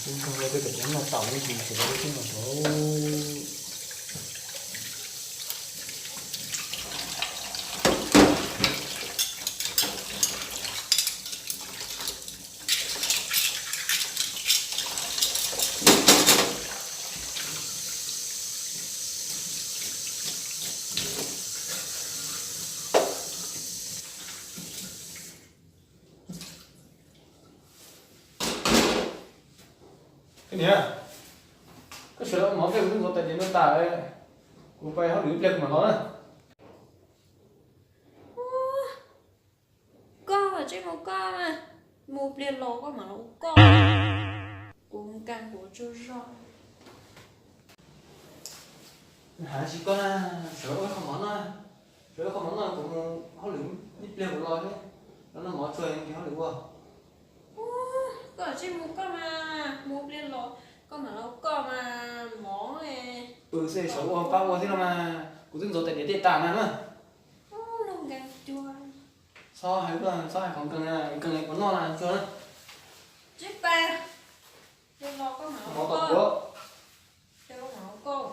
Kuv nrog lawv tej cov noj tau ne, ces sawv daws lub teb no rau. Koj niam, koj sawv los ua mov thiab, kuv twb ntxuav tais diav no tas, kuv pais hauj lwm ib pliag kuv mam los na. Koj tsis mus koj, mus pliag los koj mam los ua koj. Kuv nkees kuv tsaug zog. Hais tsis koj na, sawv ua qho mov noj, sawv ua qho mov noj kuv mus hauj lwm ib pliag kuv los thiab, los noj mov tsuag nrhiav hauj lwm ua. Koj tsis mus koj mas, mus pliag los koj mam los ua koj mas mov. Pw xwb sawv ua pab ua thiab no mas, kuv twb ntxuav tais diav tej tas na na. Nkees cuag. Txhob hais, txhob hais qhov nkees, nkees puas noj na tsuag na. Tsis pab, pliag los koj mam los ua koj.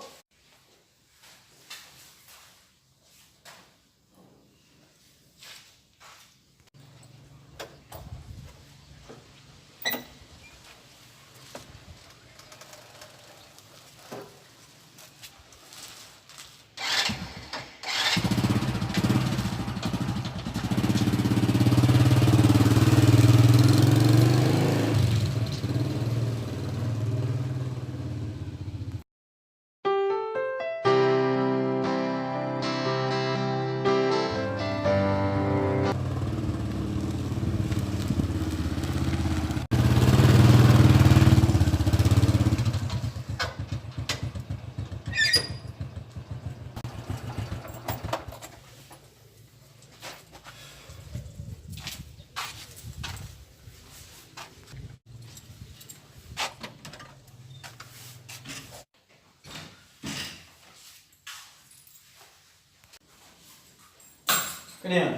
Koj niam,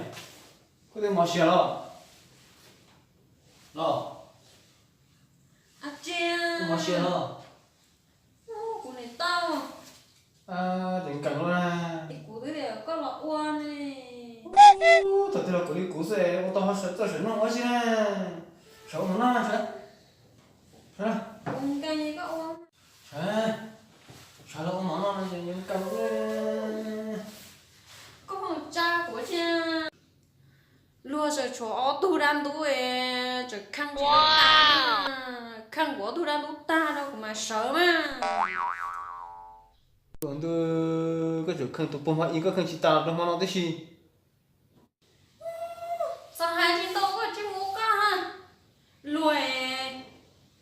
koj twb mov siav los? Los. Koj mov siav los? Kuv niam tau. Ces nkees lawm na. Kuv twb tias koj los ua ne. Thaum twg los kuv li kuv xwb, ua tau ho txawj sawv noj ua si na. Sawv ua mov noj na, sawv. Sawv. Kuv nkees koj ua. Sawv, sawv los ua mov noj no ces nkees lawm. Koj tsa kuv thiab. Luag tseem tshuav ob tug dab ntub, tseem kheej tsis tau tag, kheej kuv ob tug dab ntub tag no kuv mam sawv mas. Tus ntuj, koj tseem kheej tus puag hmo ib, koj kheej tsis tas rau hmo no tib si. Txhob hais tsis tau koj tsis mus koj ha. Luag,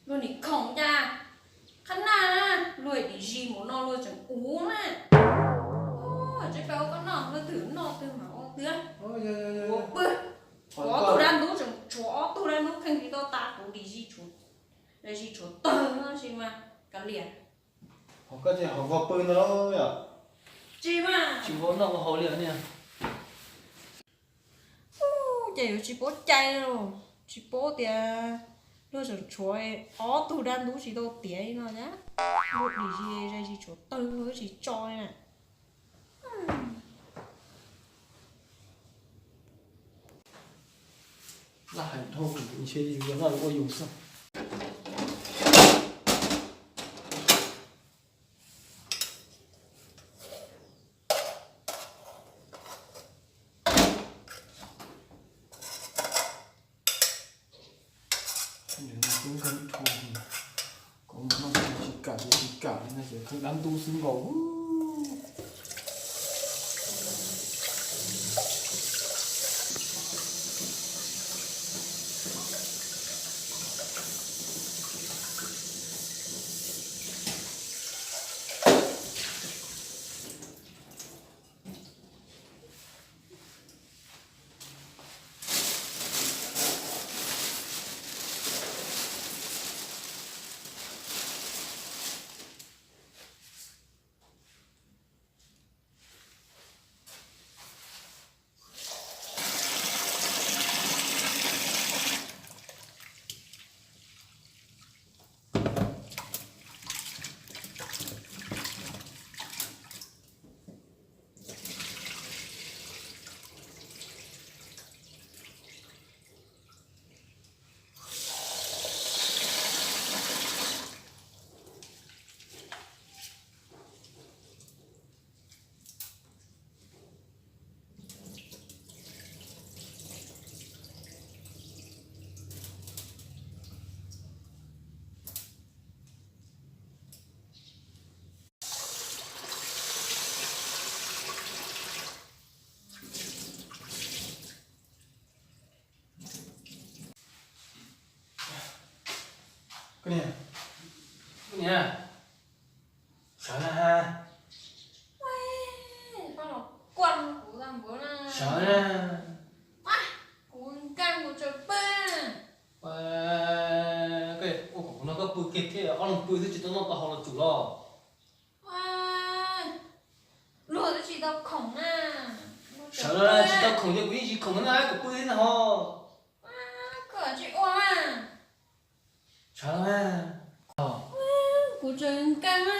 luag nim khoom cas, qhab naj na, luag dim zis mus no luag tseem uv na. Tsis pab ua koj noj, luag twg noj twg mas ua twg. Ua pw, kuv ob tug dab ntub tseem tshuav ob tug dab ntub kheej tsis tau tas, kuv dim zis tshuav, zis tshuav tawg no tsis mas kav liam. Ho koj ces ho vog pw ntawd yom? Tsis mas tsis ua noj ua haus li niag. Ces yuav tsis paub cai los tsis paub tias luag tseem tshuav ob tug dab ntub tsis tau tiav li no thiab. Luag dim zis zis tshuav tawg luag tsis tso li na. Laj hais dhau ntshe yus yog noj ua yus xwb. Koj mus noj tsis kam ces tsis kam li no ces kheej dab ntub xwb nkaus. Niam, sawv na. Koj los kuaj kuv tau npaum na. Sawv na. Kuv nkeeg kuv tseem pw. Koj ua kom kuv noj koj pw kiag thiab, ob leeg pw xwb tsis tau noj tau haus los tsum los. Luag twb tsis tau khoom na. Sawv los tsis tau khoom ces kuv yeej tsis khoom na, kuv pw thiab na ho. Koj tsis ua na. Sawv los. Kuv tseem nkeeg na.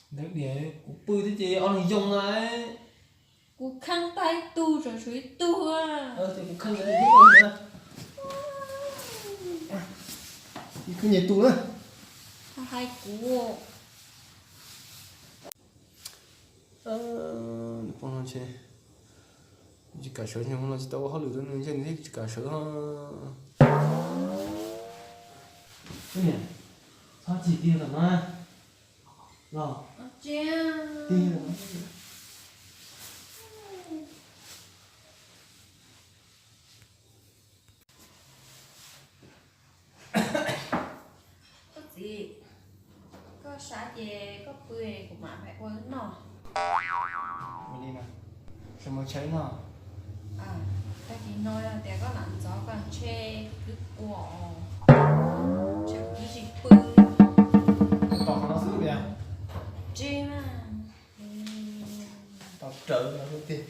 Ntawd kuv pw thiab ces ob leeg yoo na. Kuv kheej tag ib tug tseem tshuav ib tug. Ces kuv kheej ib tug na. Ib kheej nyem tus na. Hais kuv. Nws poj no ntshe tsis kam sawv, nyob no tsis tau ua hauj lwm rau nws ntshe nws thiaj tsis kam sawv. Txhob chim, tig los no. Los. Tig los no. Koj txiv, koj sab ces koj pw, kuv mam ua noj. Ua li no, sawv mus tshawb noj. Tag kis no yog tias koj lam ntxov koj ntshe twb ua os, ntshe kuv twb tsis pw. Tos qhov no xwb tiag. Tsis mas. Tos rawv no xwb tiag.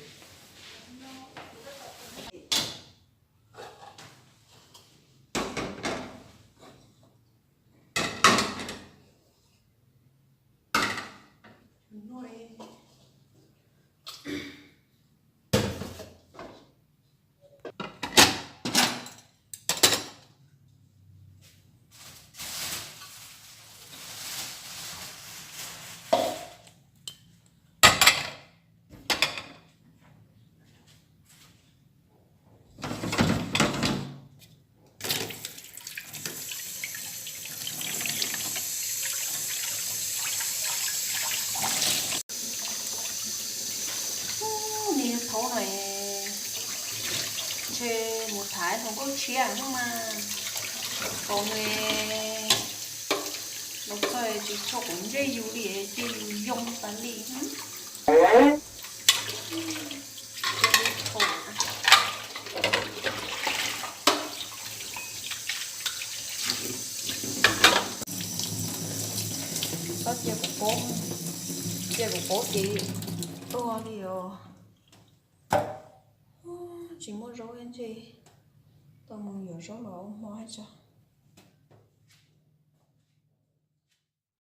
Niag thaub no ntshe mus thaiv hluas nkauj tshiab xwb mas, thaum nws los txog tsis tshua quav ntsej yus li ces yus yoo tas li. Txhob cia kuv paub, cia kuv paub ces tuag li os. Tsis muaj zaub ntshe tau mus yuav zaub los ua hmo tso.